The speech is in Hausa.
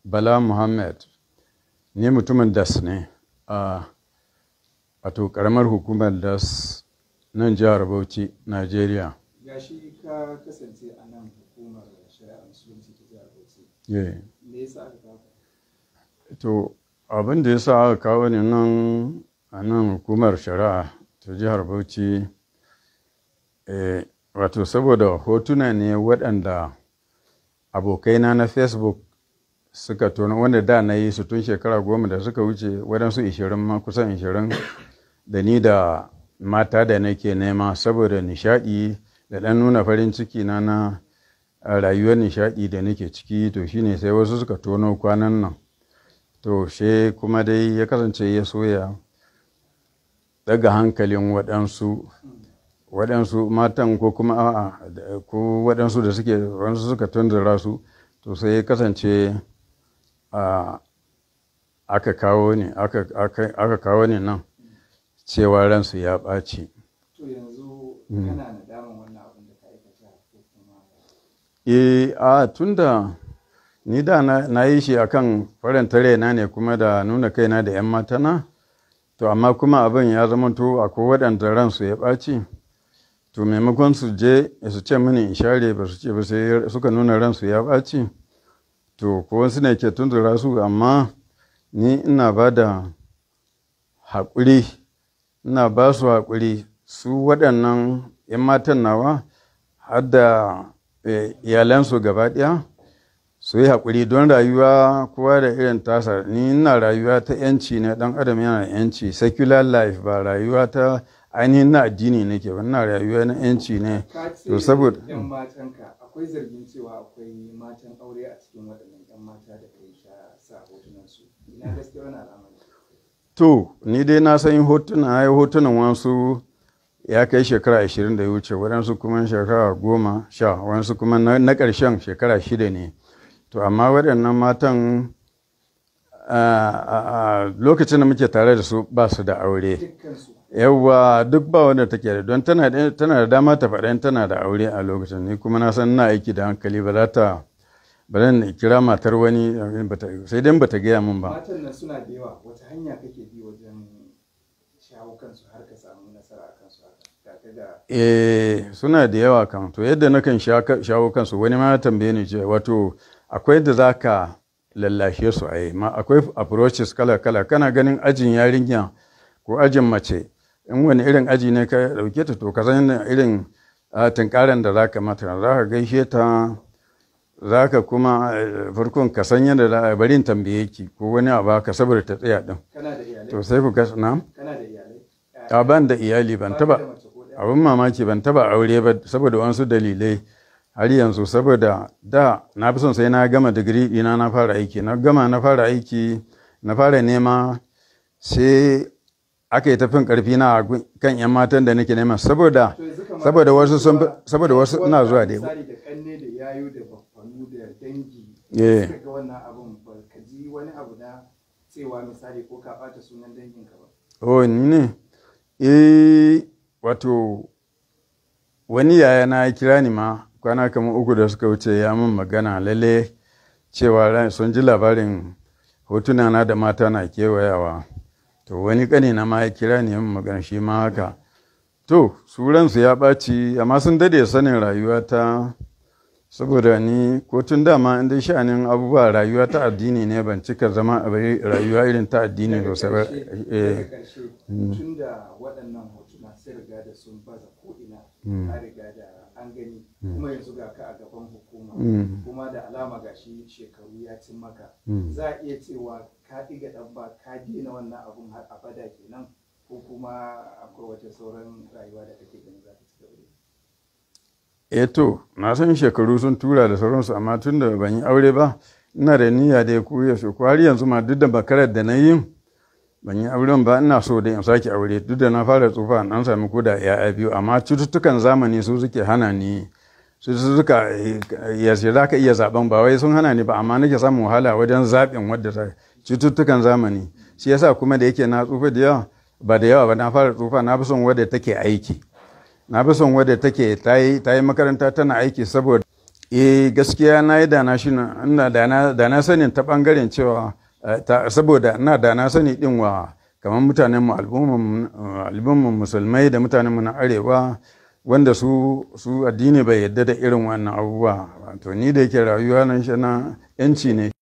Bala Muhammad, ni mutumin Das ne a wato ƙaramar hukumar Das nan jihar Bauchi, Najeriya. Gashi ka kasance a nan hukumar shari'ar musulunci ta jihar Bauchi. Me yasa aka kawo ka? To, abin da ya sa aka kawo ni nan a nan hukumar shari'a ta jihar Bauchi, wato saboda hotuna ne waɗanda abokaina na Facebook suka tono, wanda da na yi su tun shekara 10 da suka wuce, waɗansu 20 ma, kusan 20, da ni da mata da nake nema saboda nishaɗi da ɗan nuna farin ciki na na rayuwar nishaɗi da nake ciki. To shine sai wasu suka tono kwanan nan. To she kuma dai ya kasance ya soya daga hankalin waɗansu matan ko kuma a'a ko waɗansu da suke waɗansu suka tunzura su. To sai ya kasance aka kawo ni aka kawo ni nan cewa ransu ya ɓaci. To yanzu kana nadaman wannan abin da ka aikata ko kuma? Eh, a tunda ni da na yi shi akan faranta raina ne kuma da nuna kaina da 'yan matana. To amma kuma abin ya zama to akwai waɗanda ransu ya ɓaci. To maimakon su je su ce mini in share, ba su ce ba, sai suka nuna ransu ya ɓaci. To ko wasu ne ke tunzura su, amma ni ina ba da haƙuri, ina ba su haƙuri su waɗannan 'yan matan nawa har da iyalansu gaba ɗaya, su yi haƙuri don rayuwa kowa da irin tasa. Ni ina rayuwa ta 'yanci ne, ɗan adam yana da 'yanci, secular life, ba rayuwa ta ainihin na addini nake ba, ina rayuwa na 'yanci ne. Ka ce To saboda 'yan matanka, akwai zargin cewa akwai matan aure a cikin waɗannan 'yan mata da kai ta sa hotunan su. Ina gaskiya wannan al'amari? To ni dai na san hotuna, na yi hotunan wasu ya kai shekara 20 da ya wuce, waɗansu kuma shekara 10, waɗansu kuma na ƙarshen shekara 6 ne. To amma waɗannan matan a lokacin da muke tare da su ba su da aure. Dukkansu? Yawwa, duk ba wanda take da, don tana da dama ta faɗa in tana da aure a lokacin. Ni kuma na san ina aiki da hankali, ba za ta ba zan kira matar wani sai dai bata gaya min ba. Matan nan suna da yawa, wata hanya kake bi wajen shawo kansu har ka samu nasara a kansu haka? Ga ka ga Eh, suna da yawa kan. To yadda nakan shawo kansu, wani ma ya tambaye ni ce wato akwai da za ka lallashe su a yi ma, akwai approaches kala kala. Kana ganin ajin yarinya ko ajin mace, in wani irin aji ne ka ɗauke ta, to ka san irin tunkaran da za ka mata, za ka gaishe ta, za ka kuma farkon ka san yadda za a bari in tambaye ki ko wani abu haka saboda ta tsaya ɗin. Kana da iyalai? To sai ku ga na. Kana da iyalai? A ban da iyali, ban Ba ka taba da mace ko ɗaya? Abin mamaki, ban taba aure ba saboda wasu dalilai har yanzu, saboda da na fi son sai na gama digiri ɗina na fara aiki. Na gama na fara aiki, na fara nema, sai aka yi tafin ƙarfi na kan 'yan matan da nake nema saboda To yanzu kamar saboda wasu sun cewa saboda wasu ina zuwa da misali da kanne da yayu da baffanu da dangi suka ga wannan abun, ba ka ji wani abu na cewa misali ko ka ɓata sunan danginka ba? Oh, ni ne, eh, wato wani yaya na ya kira ni ma kwana kamar 3 da suka wuce, ya min magana lalle cewa sun ji labarin hotuna na da mata na kewayawa. To wani ƙani na ma ya kira ni ya min magana shi ma haka. To su ransu ya ɓaci, amma sun dade sanin rayuwa ta, saboda ni ko tun dama in dai sha'anin abubuwa rayuwa ta addini ne, ban cika zama a rayuwa irin ta addini Daga sosai ba. ƙarshe, daga ƙarshe, tun da waɗannan hotuna sun riga da sun baza ko'ina, ka riga da an gani, kuma yanzu ga ka a gaban hukuma, kuma da alama ga shi shekaru ya cin maka, za a iya cewa ka ɗiga ɗan ba ka daina wannan abun har abada kenan, ko kuma akwai wata sauran rayuwa da kake ganin za ka ci gaba da yi? Eh, to na san shekaru sun tura da sauransu, amma tun da ban yi aure ba, ina da niyya da ku ya ko har yanzu ma, duk da bakarar da na yi ban yi auren ba, ina so da in sake aure, duk da na fara tsufa, an sami ko da 'ya'ya biyu. Amma cututtukan zamani su suke hana ni, su suka ya ce za ka iya zaben, ba wai sun hana ni ba, amma nake samun wahala wajen zaɓin wadda ta cututtukan zamani. Shi yasa kuma da yake na tsufa da yawa, ba da yawa ba, na fara tsufa, na fi son wadda take aiki, na fi son wadda take ta yi makaranta tana aiki, saboda Eh, gaskiya na yi dana shi ina da na sanin ta bangaren cewa saboda ina da na sani din wa kamar mutanen mu, al'umman musulmai da mutanen mu na arewa, wanda su addini bai yadda da irin wannan abubuwa. To ni da yake rayuwa nan shi na yanci ne.